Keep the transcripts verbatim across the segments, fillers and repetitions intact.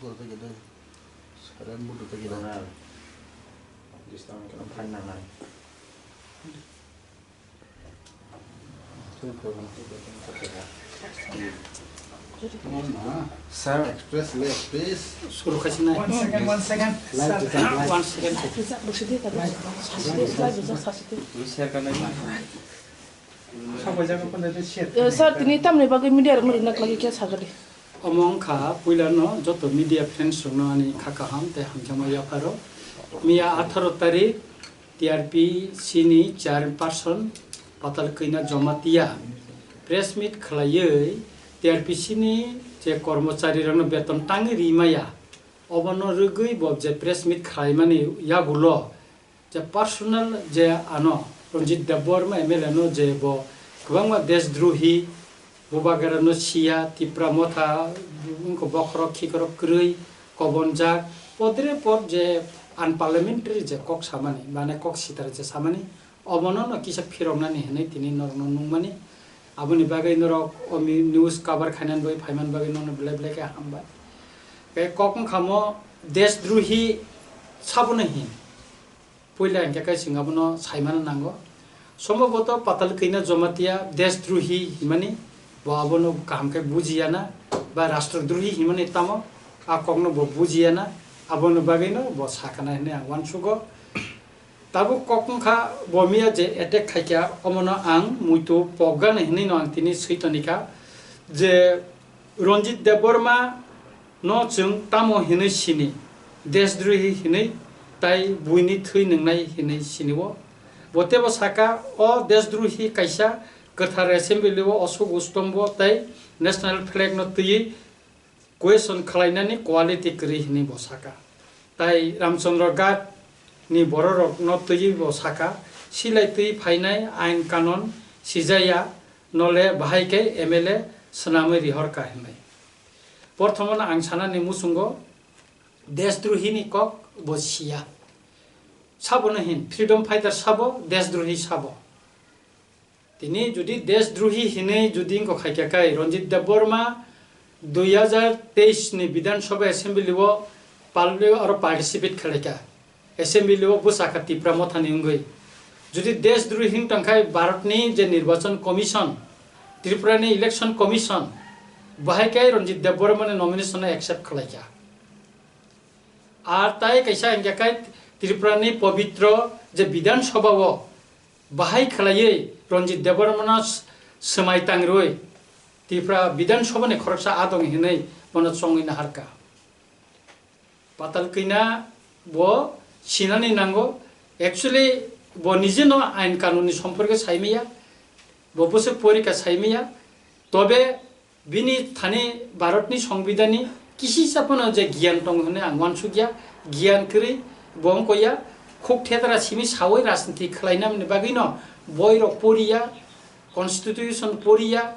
Gol pagi doi. Saran budu pagi doi. Nah. Distan kan pan nangai. Sir. Express left, please. Suru khaisina. One second, one second. Light is on, light. One second. Sir, tini tamni bagwi media rokno rinna khlai khe sagadi. Omo wngkha puilano joto media friends rokno ani kha kaham tei hamjakma yapharo. Miya atharo tarik T R P C ni chairperson Patal Kanya Jamatia press meet khlaiwi T R P C ni je kormochari rokno beton tangwi rimaya, obono rwgwi bo je press meet khlaimani yagulo je personal je ano Ranjit Debbarma M L A no je bo kwbangma deshdrohi, Bubagra no siya, Tipra Motha, wngkha bokhorok khikorok kwrwi, kobonjak, podre pod je unparliamentary je kok samani, mane kok sitra je samani, obono no kisa phiroknani hinwi tini norokno nungmani. Aboni bagwi norok o mi-, news cover khainani bagwi phaimani bagwi nono belai belai khe hambai. Tei kok wngkha mo deshdrohi sabono hin. Puila hingkhe khe chwng abono saimano nango. Sombhoboto Patal Kanya Jamatia deshdrohi himani bo abono kaham khe bujiya na, ba rastrodrohi himani tamo a kokno bo bujiya na, aboni bagwino bo sakana hinwi ang uansugo. Tabuk kok wngkha bo miya je attack khaikha, omono ang muitu pokgani hinwino ang tini swi tonikha je Ranjit Debbarma no chwng tamo hinwi sini, deshdrohi hinwi tai buini thwi nwngnai hinwi sinio. Bo teibo saka, o deshdrohi kaisa kwthar assembly o Ashok Ustombo tei national flag no twiwi question khlainani quality kwrwi hinwi bo saka. Tai Ramchandra Ghat ni bororok no twiwi bo saka, silai twi phainai ain kanon sijaya, nole bahai khe M L A swnamwi rihorkha hinwi. Porthomono ang sanani muchungo deshdrohini kok bo siya. Sabono hin freedom fighter sabo, deshdrohi sabo. Tini jodi deshdrohi hinwi jodi wngkha khaikha kai Ranjit Debbarma dui hajar teis ni Bidhan Sabha Assembly o pal-, aro participate khlaikha. Assembly o bwsakha Tipra Mothani wngwi. Jodi deshdrohi wng tongkhai Bharatni je Nirbachan Commission, Tripurani Election Commission, bahai khe Ranjit Debbarmani nomination no accept khlaikha. Ar tai kaisa hingkha khe Tripurani pobitro je Bidhan Sabha o bahai khlaiwi Ranjit Debbarmano s-, swmai tangrwi Tripura Bidhan Sabhani khoroksa adong hinwi bono chongwi naharkha. Patal Kanya bo sinani nango. Actually, bo nijeno ain kanunni somporke saimaya, bo bwswk porikha saimaya. Tobe bini thani Bharatni Songbidanni kisisa phano je giyan tongo hwnwi ang uansukya. Giyan kwrwi bo wngkha ya, khuk thethra simi sawi rajniti khlainani bagwino boirok poriya, constitution poriya,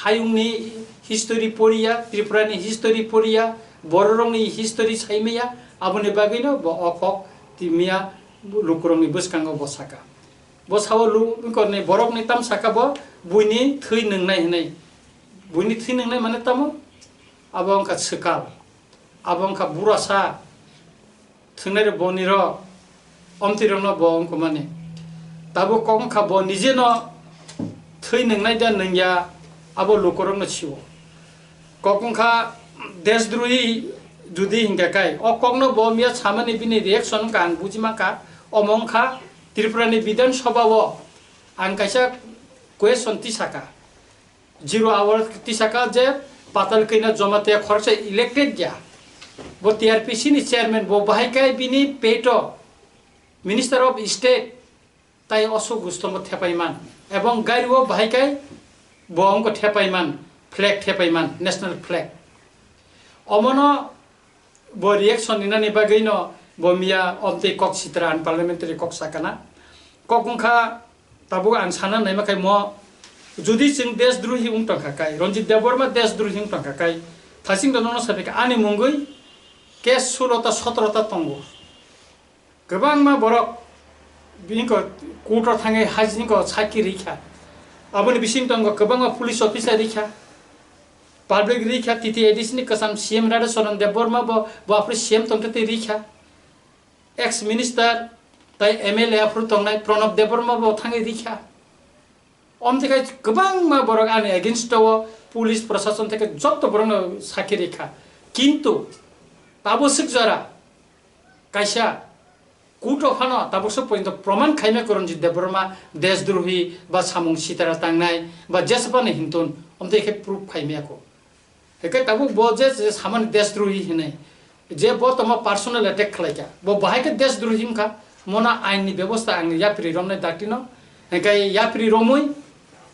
hayungni history poriya, Tripurani history poriya, bororokni history saimaya, aboni bagwino bo o kok timiya lukurokni bwskango bo saka. Bo sao lu-, lukurokni borokni tam saka bo buini thwi nwngnai hinwi. Buini thwi nwngnai mane tamo? Abo wngkha swkal, abo wngkha burasa, thwngnairok bonirok, omtwirokno bo wngkha mani. Tabuk kok wngkha bo nijeno thwi nwngnai da nungya, abo lukurokno sio. Kok wngkha deshdrohi jodi hingkha kai, o kokno bo miya samani bini reaction wngkha, ang buji mankha. Omo wngkha Tripurani Bidhan Sabha o ang kaisa question tisaka. Zero hour tisaka je Patal Kanya Jamatia khoroksa elected ya. Bo T R P C ni chairman, bo bahai kai bini peto Minister of State tai Ashok Ustombo thepaiman. Ebong gari o bahai kai bo wngkha thepaiman, flag thepaiman, national flag. Omono bo reaction rinani bagwino bo miya omtwi kok sitra unparliamentary kok sakana. Kok wngkha tabuk ang sana naima khai mo, jodi chwng deshdrohi wng tongkha kai, Ranjit Debbarma deshdrohi wng tongkha kai, thasing da nono saphikha ani mungwi case sulo ta sotoro ta tongo. Kwbangma borok bini ko court o thangwi hajini ko sakki rikha. Aboni bising tongo kwbangma police officer rikha. Public rikha, T T A D C ni kwcham C M Radha Charan Debbarma bo, bo aphuru C M tongkhe tei rikha. Ex minister tai M L A aphuru tongnai Pranab Debbarma bo thangwi rikha. Omthikhai kwbangma borok ani against o police prosason theke jotto borokno sakhi rikha. Kintu tabuk swk jora kaisa court o phano tabuk swk porjonto proman khaimaya khe Ranjit Debbarma deshdrohi ba samung sitara tangnai ba jesabani hintun, omtwi khe proof khaimaya kho. Hwnkhe tabuk bo je, je samani deshdrohi hinwi, je bo tongma personal attack khlaikha, bo bahai khe deshdrohi wngkha, mono ain ni bebosta ang yapri romnai dakti no. Hwnkhe yapri romwi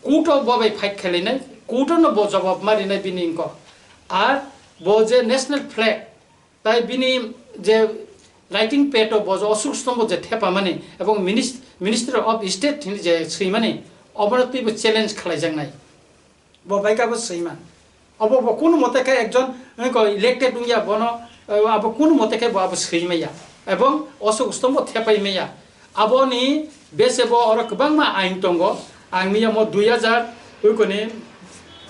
court o bo bai fight khailainai, court o no bo jawab ma rinai bini wngkha. Ar bo je national flag, tai bini je writing pad o bo je Ashok Stombo je thepamani ebong minis-, Ministry of State hinwi je swimani, obono twibo challenge khlaijaknai. Bo bai khe abo swima. Abo bo kunu mote khe ekjon, eh, ko elected wngya bono, eh, abo kunu mote khe bo abo swimaya. Ebong Ashok Stombo thepai maya. Aboni bese bo oro kwbangma ain tongo. Ang miya mo dui hajar, oi koni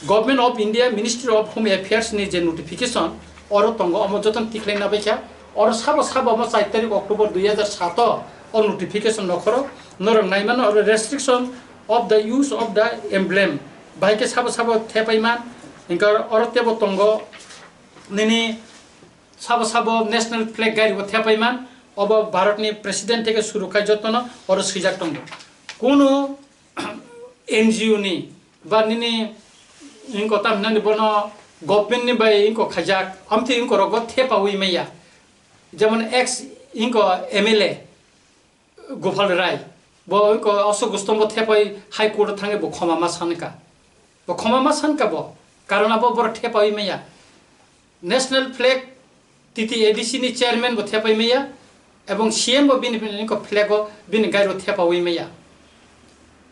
Government of India, Ministry of Home Affairs ni je notification oro tongo, omo jotono tikhlai na baikha. Oro sabo sabo omo char tarik October dui hajar sato o notification nokhoro norok naimano oro restriction of the use of the emblem. Bahai khe sabo sabo thepai man, hingkhe oro tebo tongo nini sabo sabo national flag gari bo thepai man, obo Bharat ni president theke suru khai jotono oro swijak tongo. Kunu N G O ni ba nini ingko tam hinani bono government ni bai ingko khaijak, amtwi ingko rogo thepawi maya. Jemon ex ingko M L A Gopal Rai, bo ingko Ashok Stombo thepai High Court o thangwi bo khoma ma sankha. Bo khoma ma sankha bo, karon abo borok thepawi maya. National flag T T A D C ni chairman bo thepai maya, ebong C M bo bini, bini ko flag o bini gairo thepawi maya.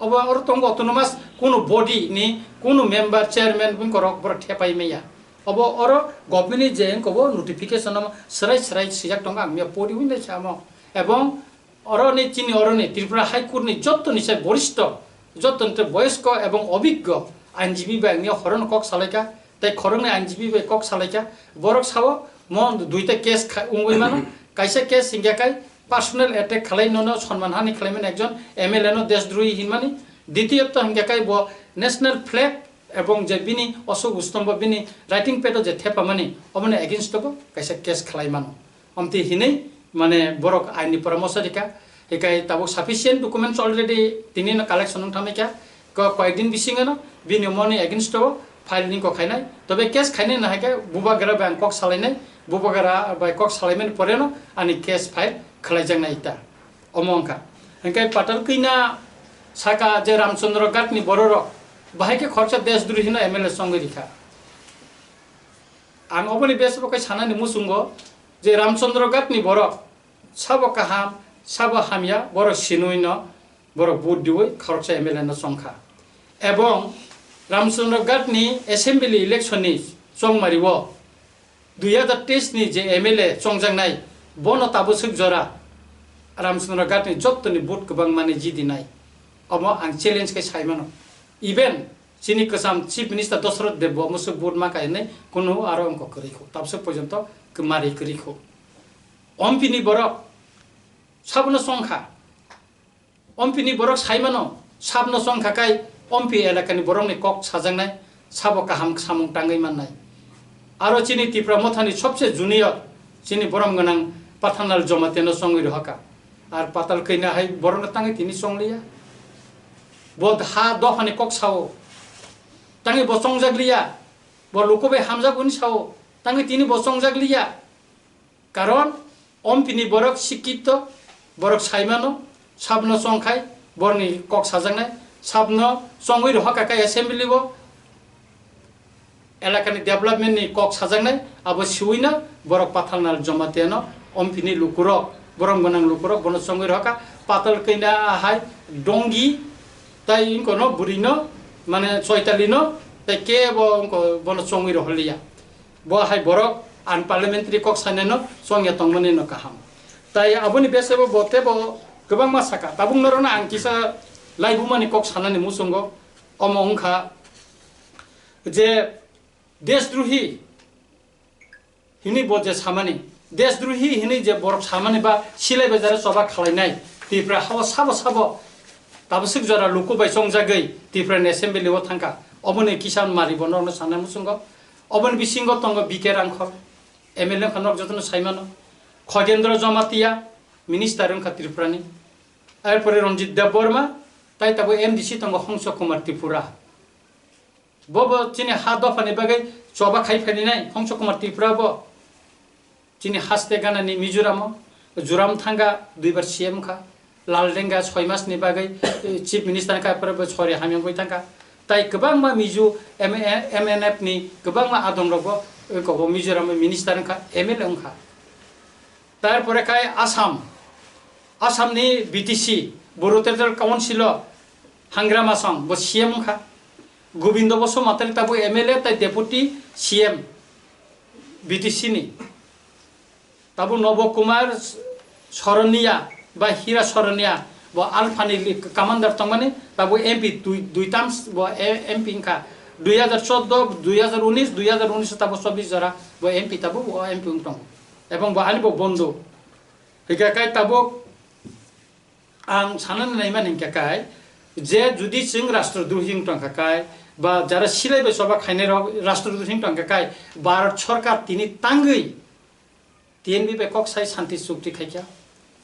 Obo oro tongo autonomous kunu body ni kunu member chairman bini korok borok thepai maya. Obo oro government ni je ko bo notification no srai srai sijak tongo ang miya pori wngdai samo. Ebong Oro ni chini oro ni Tripura High Court ni jotto ni sai borishto, jotto ni boyosko ebong obiggo ainjibi bai wngya horono kok salaika, tei khoroknwi ainjibi bai kok salaika. Borok sao mo duita case kha-, wngwi mano. Kaisa case hingya kai personal attack khalai nono sonman hani khlaimani ekjon M L A no deshdrohi hinmani. Ditiyotto hingya kai bo national flag ebong je bini Ashok Stombo bini writing pad o je thepamani, omoni against o bo kaisa case khalai mano. Omtwi hinwi mane borok aini poramoso rika, hikai tabuk sufficient documents already tini no collection wng thangnaikha, ko koyek din bisingo no bini moni against o file ni kok khainai, tobe case khainai no haikhe bubagra bai ang kok salainai, bubagra bai kok salaimani pore no ani case file khlaijaknai ta. Omo wngkha. Hinkhe Patal Kanya saka je Ramchandra Ghat ni bororok bahai khe khoroksa deshdrohi no M L A chongwi rikha. Ang oboni bes bo khe sanani muchungo je Ramchandra Ghat ni borok sabo kaham, sabo hamya, borok sinui no borok vote diwi khoroksa M L A no chongkha. Ebong Ramchandra Ghat ni assembly election ni chongmari o dui hazar teis ni je M L A chongjaknai, bono tabuk swk jora Ramchandra Ghat ni jotto ni vote kwbang mani jidinai. Omo ang challenge khe sai mano. Even chini kwcham Chief Minister Dosroth Deb bo musu vote ma kainai, kunu aro wngkok kwrwi kho, tabswk porjonto kwmari kwrwi kho. Ompi ni borok sabono chongkha, ompi ni borok sai mano, sabno chongkha kai ompi elaka ni borok ni kok sajaknai, sabo kaham samung tangwi mannai. Aro chini Tipra Motha ni sobse junior, chini borom gwnang Pathanlal Jamatia no chongwi rohaka. Ar Patal Kanya hai borok no tangwi tini chongliya. Bo ha dophani kok sao. Tangwi bo chongjak liya. Bo luku bai hamjak hwnwi sao. Tangwi tini bo chongjak liya. Karon ompini borok sikito, borok saimano, sabno chongkhai, borni kok sajaknai, sabno chongwi rohor kakai assembly o. Elakani development ni kok sajaknai, abo siwino borok Pathanlal Jamatia no, ompini lukurok, borom gwnang lukurok, bono chongwi rohorkha, Patal Kanya hai Dongi, tai wngkono bwrwino, mane Choitali no, tai kebo wngko bono chongwi rohorliya. Bo hai borok unparliamentary kok sanai no chongya tongmani no kaham. Tai aboni besebo bo tebo kwbangma saka, tabuk norokno ang kisa laibumani kok sanani muchungo, omo wngkha je Desdrohi hinwi bo je samani, desdrohi hinwi je borok samani ba silai bai jara choba khalainai, Tripura hao sabo sabo tabaswk jora luku bai chongjagwi Tripura ni assembly o thangkha. Oboni kisa mari bo norokno sanai muchungo. Oboni bisingo tongo B K Rangkhol, M L A wngkha norok jotono saimano, Khogendra Jamatia, minister wngkha Tripura ni, arpore Ranjit Debbarma, tai tabuk M D C tongo Hongso Kumar Tripura. Bo bo chini ha dopha ni bagwi choba khai phainai Hongso Kumar Tripura bo. Chini haste gana ni Mizoram o Joram Thanga duibar C M kha. Laldenga soi mas ni bagwi, eh, chief minister kha, pore bo sori hamya wngwi thangkha. Tai kwbangma Mizo M-, M N F ni kwbangma adong rok bo, eh, kobo Mizoram o minister wngkha, M L A wngkha. Tarpore khai Assam, Assam ni B T C, Bru Territorial Council o Hangrama Song, bo C M wngkha. Gobindo Basumatari tabuk M L A tai Deputy C M B T C ni. Tabuk Nobo Kumar Soronia ba Hira Soronia, bo Alpha ni li-, commander tongmani, tabuk M P dui, dui terms bo e-, M P wngkha. Dui hazar chordo, dui hazar unis, dui hazar unis tabuk chobbish jora bo M P tabuk bo M P wng tongo. Ebong bo ani bo bondhu. Hingkha khe tabuk ang sanani naimani hingkha khe, je judi chwng rastrodrohi wng tongkha khe, ba jara silai bai choba khainai rok rastrodrohi wng tongkha khe, Bharat Sarkar tini tangwi T N B bai kok sai shanti chukti khaikha,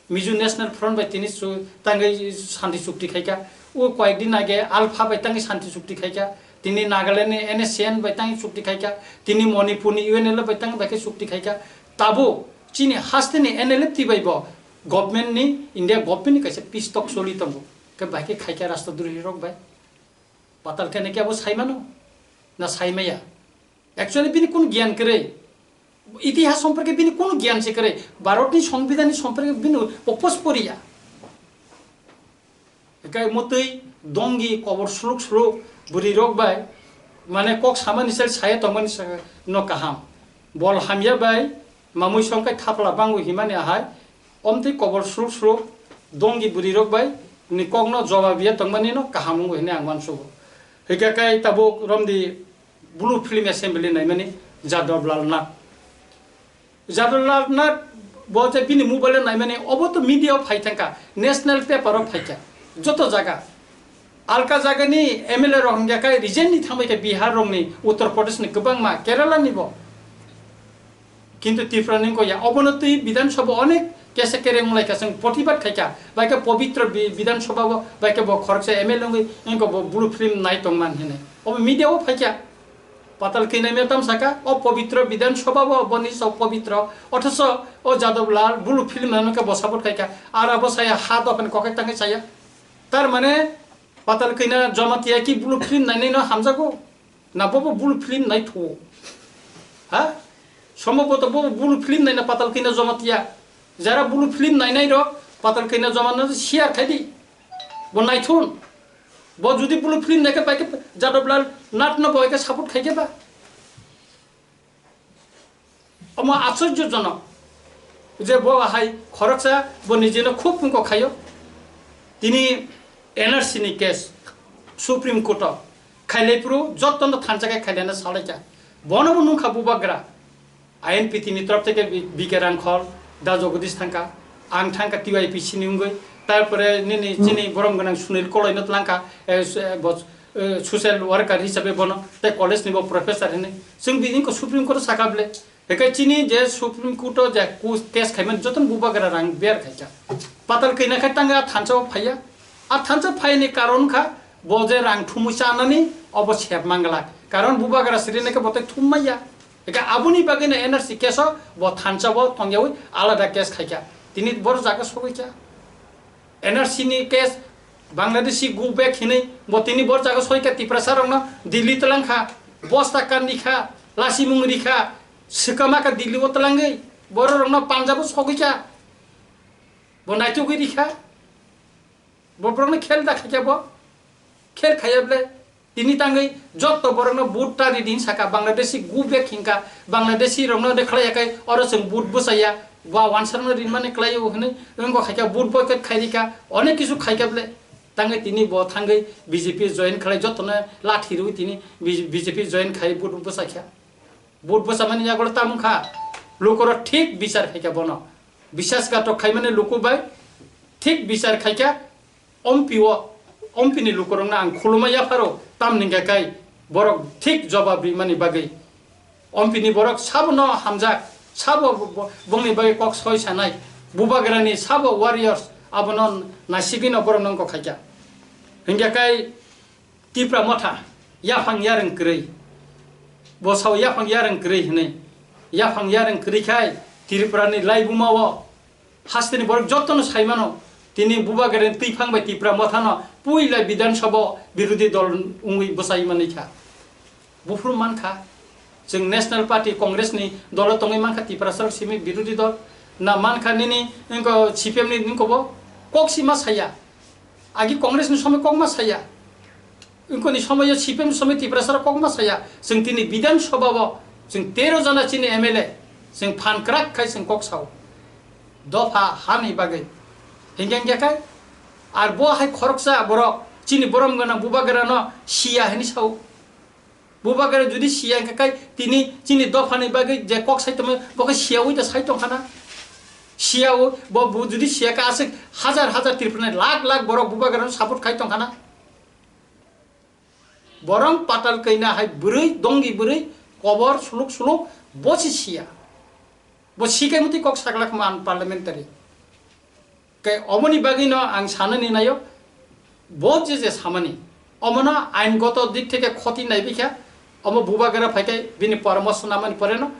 Mizo National Front bai tini chu-, tangwi shanti chukti khaikha, o koyek din age Alpha bai tangwi shanti chukti khaikha, tini Nagaland ni N S C N bai tangwi chukti khaikha, tini Manipur ni U N L F bai tangwi bai khe chukti khaikha, tabuk chini haste ni N L F T bai bo government ni, India government ni kaisa peace talk choli tongo, khe bai khe khaikha rastrodrohi rok bai. Patal khe nai khe abo saimano na saimaya? Actually bini kunu gyan kwrwi, itihas somporke bini kunu gyan se kwrwi, Bharat ni Songbidan ni somporke bini popos poriya. Ekai motwi dongi kobor suluk suluk bwrwi rok bai, mane kok samani sel saya tongmani sa-, no kaham. Bol hamya bai mamui song kai thapla bangu himani ahai, omtwi kobor suluk suluk dongi bwrwi rok bai ni kok no jobab ya tongmani no kaham wngo hini ang uansugo. Hika kai tabuk romdi Blue Film Assembly naimani Jadab Lal Nath. Jadab Lal Nath bo je bini mobile o naimani, obo to media o phai thangkha, national paper o phaikha, joto jaga. Alka jaga ni M L A rok hingya khe resign ni thangbai kha Bihar rok ni, Uttar Pradesh ni kwbangma, Kerala ni bo. Kintu Tripura ni wngkha ya, obono twi Bidhan Sabha onek kesa kereng wnglaikha, chwng protibad khaikha, bai khe Pabitra Bi-, Bidhan Sabha bo, bai khe bo khoroksa M L A wngwi, wngkha bo blue film nai tongman hinwi. Obo media o phaikha. Patal kina me tam saka, o Pabitra Bidhan Sabha bo, boni so Pabitra, othoso o Jadab Lal blue film nai khe bo support khaikha, ara bo saya ha dophani kokai tangwi saya. Tar mane, Patal kina Jamatia ki blue film nai nai no hamjago? Na bobo blue film nai thuo? Ha? Somboboto bobo blue film nai na Patal kina Jamatia. Jara blue film nai nai rok Patal kina Jamatia no share khai di. Bo nai thun. Bo judi blue film nai khe pai khe Jadab Lal Nath no bo ke support khai khe ba. Omo aschorjojonok je bo hai khoroksa bo nijeno khub wngkok khaio. Tini N R C ni case Supreme Court o khailai phuru jotono thansa khe khailaina salaikha. Bono bo nungkha bubagra. I N P T ni torop theke B-, B K Rangkhol, Da Jagadish thangkha, ang thangkha T Y P C ni wngwi, tarpore nini chini borom gwnang Sunil Koloi no tlangkha, eh, s-, eh, bo, eh, social worker hisabe bono, tei college ni bo professor hinwi. Chwng bini ko Supreme Court o sakha bwle. Hinkhe chini je Supreme Court o je ku-, case khaimani jotono bubagra rang ber khaikha. Patal kina khai tangwi a thansa o phaiya. A thansa phaini karon kha bo je rang thumwi chanani obo sep manglak. Karon bubagra siri nai khe bo tei thum maya. Hinkhe aboni bagwi no N R C case o bo thansa bo tongyawi alada case khaikha. Tini boro jaga sogwi kha. N R C ni case, Bangladeshi go back hinwi bo tini boro jaga soi kha, Tiprasa rokno Delhi twlang kha, bosta kandi kha, lasimung ri kha, swkama kha Delhi o twlangwi, boro rokno Punjab o sogwi kha, bo naitugwi ri kha, bo borokno khel da khai kha bo, khel khaiya bwle. Tini tangwi jotto borokno vote ta ridi hin saka, Bangladeshi go back hinkha, Bangladeshi rokno de khlaiya khai oro chwng vote bwchaya, ba wansarno rinmani khlaio hinwi wngkha khaikha, vote boycott khairikha, onek kisu khaikha bwle. Tangwi tini bo thangwi B J P join khlai, jottono lathi rwi tini B J P join khai vote bwchakha. Vote bwchamani yagulo tamo wngkha, lukurok thik bichar khaikha bono. Bisasghatok khaimani luku bai thik bichar khaikha, ompi o, ompini lukurokno ang khuluma yapharo, tamni hwnkha khe borok thik jobab rimani bagwi. Ompini borok sabono hamjak, sabo bo-, bo-, bongni bagwi kok soi sanai, bubagrani sabo warriors abono nasigwino borokno wngkha khaikha. Hwnkha khe Tipra Motha yaphang yarwng kwrwi. Bo sao yaphang yarwng kwrwi hwnwi. Yaphang yarwng kwrwi khai Tripurani laibuma o hasteni borok jotono sai mano. Tini bubagrani twiphang bai Tipra Mothano puila Bidhan Sabha o birodhi dol wngwi bwsai manwi kha. Buphuru mankha, chwng National Party Congress ni dolo tongwi mankha, Tiprasa rok simi birodhi dol na mankha, nini wngkha C P M ni wngkha bo kok si ma saya. Agi Congress ni somoi kok ma saya. Wngkha ni somoi o C P M ni somoi Tiprasa rok kok ma saya. Chwng tini Bidhan Sabha o chwng tero jana chini M L A chwng phan kwrak khai chwng kok sao. Dopha hani bagwi. Hingke hingke khai ar bo hai khoroksa borok chini borom gana bubagrano siya hini sao. Bubagra jodi siya hingke khai tini chini dophani bagwi je kok sai tongma bo khe siyaui da sai tongkhana. Siyaui bo, bo jodi siya khe aswk hajar hajar Tripurani lakh lakh borok bubagrano support khai tongkhana. Borok patal kaina hai bwrwi, dongi bwrwi, kobor suluk suluk, bo se siya. Bo sikai mutwi kok sakla khma ang parliamentary. Kai omoni bagwi no ang sanani nayo, bo je je samani, omono aingoto dik theke khoti naibi kha, omo bubagra phaikai bini poramorso namani pore no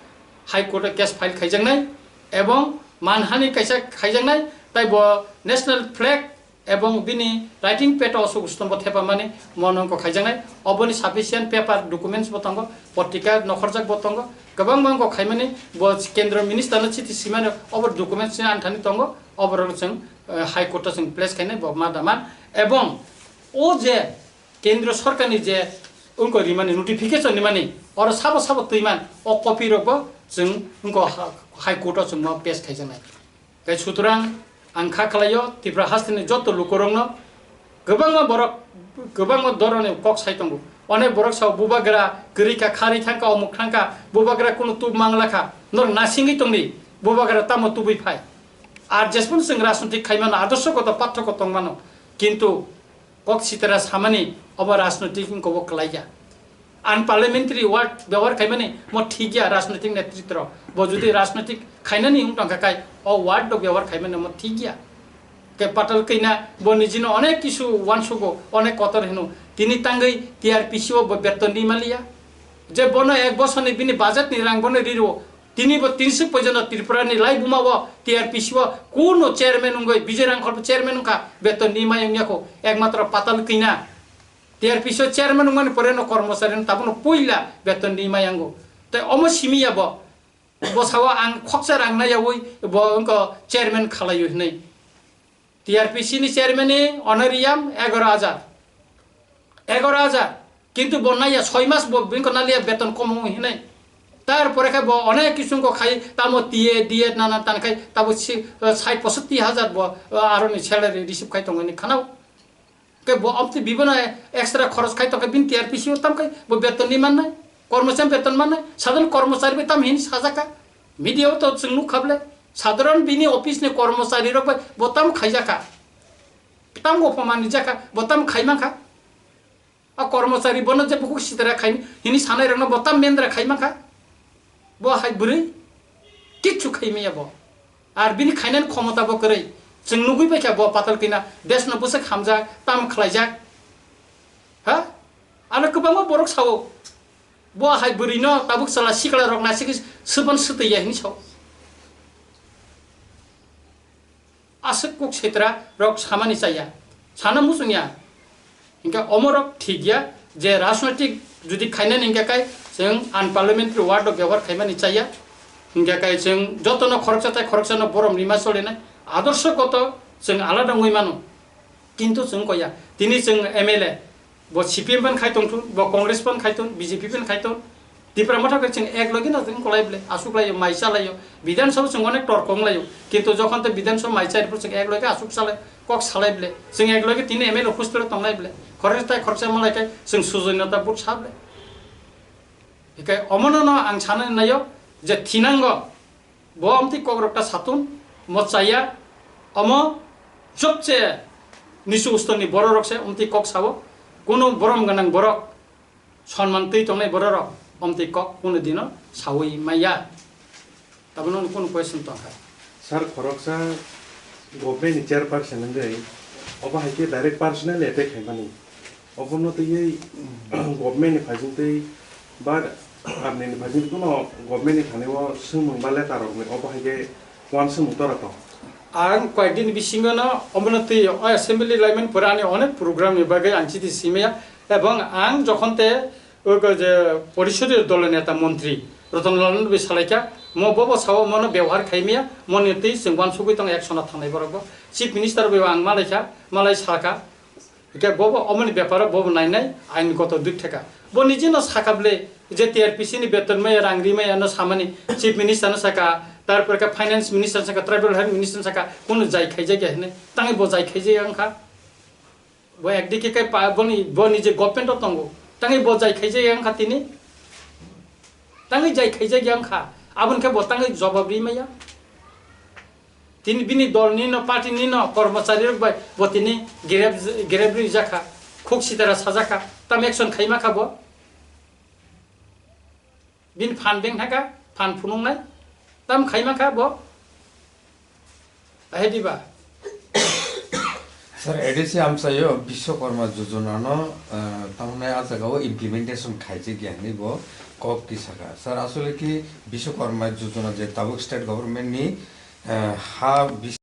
High Court o case file khaijaknai, ebong manhani kaisa khaijaknai, tai bo national flag ebong bini writing pad o Ashok Stombo thepamani monongko khaijaknai. Oboni sufficient paper documents bo tongo, potrika nokhorjak bo tongo, kwbangma wngkok khaimani bo kendro minister no chithi simani obo documents ni anthani tongo, oborok chwng, eh, High Court o chwng place khainai bo ma daman. Ebong o je kendro sorkar ni je wngkok rimani notification rimani oro sabo sabo twiman o copy rok bo chwng wngkok ha-, High Court o chwng ma pass khaijaknai. Tei sutorang ang kha khlaio Tripura hasteni joto lukurokno, kwbangma borok, kwbangma dhoroni kok sai tongo. Onek borok sao bubagra kwrwi kha, kharwi thangkha, omuk thangkha, bubagra kunu tub mangla kha. Norok nasingwi tongdi, bubagra tamo tubui phai. Ar jesphano chwng rajnitik khaimano, adorshogoto pathoko tongmano. Kintu kok sitera samani obo rajnitik wngkha, bo kwlaiya. Unparliamentary word byabohar khaimani mo thik ya, rajnitik netritro. Bo jodi rajnitik khainani wng tongkha khai, o word rok byabohar khaimani mo thik ya. Ke patal kaina bo nijino onek kisu wansugo, onek kotor hino. Tini tangwi T R P C o bo beton di maliya. Je bono ek bosorni bini budget ni rang bono riro. Tini bo tinsuk pojono Tripura ni laibuma o T R P C o kuno chairman wngwi, Bijay Rangkhol bo chairman wngkha, beton ni mai wngya kho, ekmatro patal kina. T R P C o chairman wngmani pore no kormochari no tabukno puila beton ni mai yango. Tei omo simi ya bo, bo sao ang khoksa rang na yawi bo wngkha chairman khalai hinwi. T R P C ni chairman ni honorarium egaroh hajar. Egaroh hajar. Kintu bo naiya soi mas bo bini ko naliya beton kom hinwi. Tar pore khe bo onek kisu ko khai tamo T A, D A nana tan khai tabo si, eh, sait posotti hajar bo, eh, aroni salary receive khai tongo ni khanao. Ke bo amtwi bibono extra khoros khai tongkha bini T R P C o tam khai bo beton ni mannai, kormochari beton mannai, sadharon kormochari bai tam hin sajaka. Media o to chwng nuk khable, sadharon bini office ni kormochari rok bai bo tam khaijakha. Tam bo phamani jakha, bo tam khaimankha. A kormochari bono je bukhuk sitra khai hini sanai rokno bo tam mendra khaimankha. Bo hai bwrwi kichu khaimaya bo. Ar bini khainani khomota bo kwrwi. Chwng nugwi paikha bo patal kina desno bwswk hamjak, tam khlaijak. Ha? Ano kwbangma borok sao. Bo hai bwrwino tabuk chwla sikla rok naisik swpan swtwi ya hinwi sao. Aswk kuk sitra rok samani chaya. Sana muchungya. Hinkhe omorok thik ya je rajnoitik jodi khainani hinkhe kai chwng unparliamentary word rok byabohar khaimani chaya. Hinkhe kai chwng jotono khoroksa tai khoroksano borom rima solinai. Adorshogoto chwng alada wngwi mano. Kintu chwng koya. Tini chwng M L A, bo C P M phan khai tongthun, bo Congress phan khai tong, B J P phan khai tong. Tipra Motha khe chwng ek logi no chwng kolai ble, aswk laio, mai cha laio. Bidhan Sabha chwng onek torko wng laio. Kintu jokhon to Bidhan Sabha mai cha ripor chwng ek logi aswk salai, kok salai ble. Chwng ek logi tini M L A hostel o tonglai ble. Khoroksa tai khoroksa malai khe chwng sujoinota vote sa ble. Hikai omono no ang sanani naio je thinango bo amtwi kokrok ta satun mo chaya, omo chopche nisu ustoni bororok se amtwi kok sao, kunu borom gwnang borok, sonman twi tongnai bororok amtwi kok kunu dino sawi maya. Tabukno kunu question tongkha. Sir, khoroksa government ni chairperson wngwi obo hai khe direct personal attack khaimani. Obono twiwi government ni phaising twi ba army ni phaising twi kuno government ni thani o swngmung ba letter rok ni obo hai khe uansukmung tora tong. Ang koyekdin bisingo no obono twi o assembly laimani pore ani onek program ni bagwi ang chiti simaya, ebong ang jokhon te o je porishodi dolo neta montri Ratan Lal no bai salaikha, mo bobo sao mono bebohar khaimaya, moni twi chwng uansugwi tong action o thangnai borok bo. Chief minister bai ang malaikha, malai salkha. Hingke bobo omoni beparo bobo nainai ain goto dui theka. Bo nijino saka ble je T R P C ni beton maya rang ri maya no samani chief minister no saka, tarpore khe finance minister saka, tribal health minister saka, kono jai khaijak ya hine. Tangi bo jai khaijak ya wngkha. Bo ekdike khe pa-, boni, boni je government o tongo. Tangi bo jai khaijak ya wngkha tini. Tangi jai khaijak ya wngkha. Aboni khe bo tangi jobab ri maya. Tini bini dol ni no, party ni no, kormochari rok bai bo tini grep, grep rijak kha, khuk sitara sajak kha, tam action khaima kha bo. Bini phan beng thaka, phan phunuk nai, tam khaima kha bo. Ahe diba? Sir, A D C amchaio Bishwakarma Jojona no, eh, tamni a jaga o implementation khaijak ya hinwi bo kok tisaka. Sir, asole ki Bishwakarma Jojona je tabuk state government ni, eh, ha bis-